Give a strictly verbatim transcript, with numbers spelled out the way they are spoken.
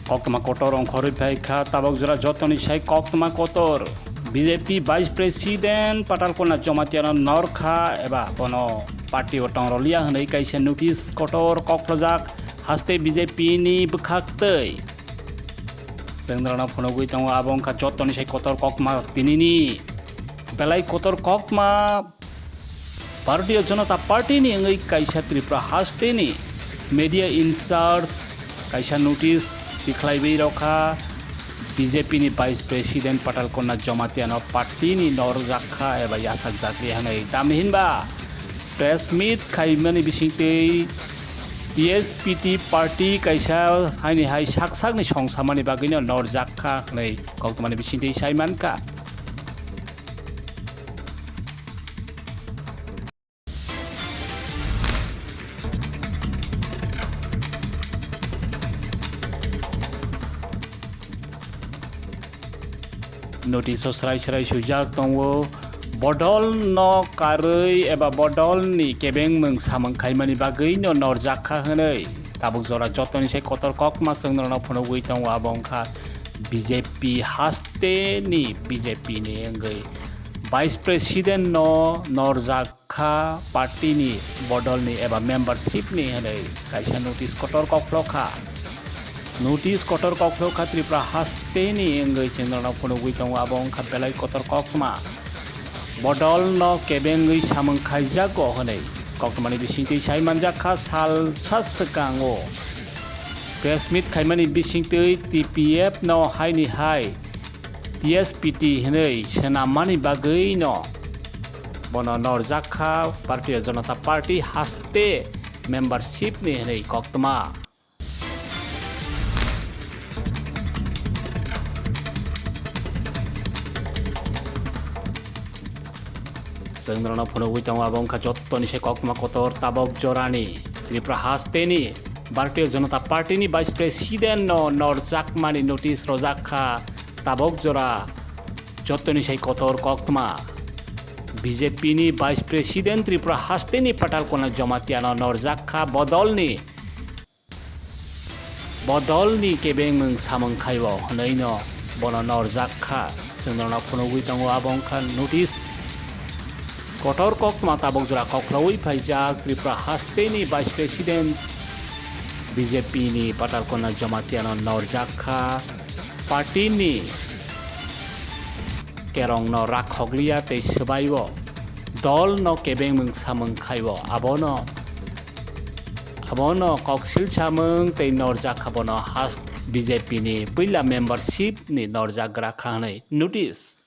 Koktwma kotor ongkhorwi phai kha tabok jora jotoni sai koktwma kotor. B J P Vice President Patalkona Jamatia no norkha eba bono party o tongroliya hwnwi kaisa notice kotor koklojak haste B J P ni bwkhaktwi. Chwng norokno phunugwi tongo, abo wngkha jotoni sai kotor koktwma tinini belai kotor koktwma. Bharatiya Janata Party ni wngwi kaisa Tripura hasteni media in charge kaisa notice tikhlaiwi rokha, B J P ni Vice President Patalkona Jamatia no party ni norjak kha eba yasakjak ri hwnwi. Tamni hinba press meet khaimani bisingtwi T S P T party kaisa haini hai sak sakni songsamani bagwino norjak kha hwnwi koktwmani bisingtwi sai mankha. Notice o srai srai swijak tongo, bodol no karwi eba bodol ni kebengmung samung khaimani bagwi no norjak kha hwnwi. Tabuk jora jotoni sai kotor koktwma chwng norokno phunugwi tongo, abo wngkha B J P haste ni B J P ni wngwi Vice President no norjak kha party ni bodol ni eba membership ni hwnwi kaisa notice kotor koklok kha. Notice kotor koklok kha Tripura haste ni wngwi chwng norokno phunugwi tongo, abo wngkha belai kotor koktwma. Bodol no kebengwi samung khaijago hwnwi koktwmani bisingtwi sai manjak kha salsa swkango. Press meet khaimani bisingtwi T P F no haini hai T S P T hwnwi swnammani bagwino bono norjak kha Bharatiya Janata Party haste membership ni hwnwi koktwma. Chwng norokno phunugwi tongo, abo wngkha jottoni se koktwma kotor tabok jorani. Tripura hasteni Bharatiya Janata Party ni Vice President no norjakmani notice rojak kha tabok jora jottoni sai kotor koktwma. B J P ni Vice President Tripura hasteni Patalkona Jamatia no norjak kha bodolni bodolni kebengmung samung khaio hwnwi no bono norjak kha. Chwng norokno phunugwi tongo, abo wngkha notice. Kotor koktwma tabok jora koklogwi phaijak Tripura hasteni Vice President B J P ni Patalkona Jamatia no norjak kha. Party ni kerong no rakhokliya tei swbaio dol no kebengmung samung khaio, abono Abono koksil samung tei norjak kha bono has B J P ni puila membership ni norjak gra kha hwnwi notice.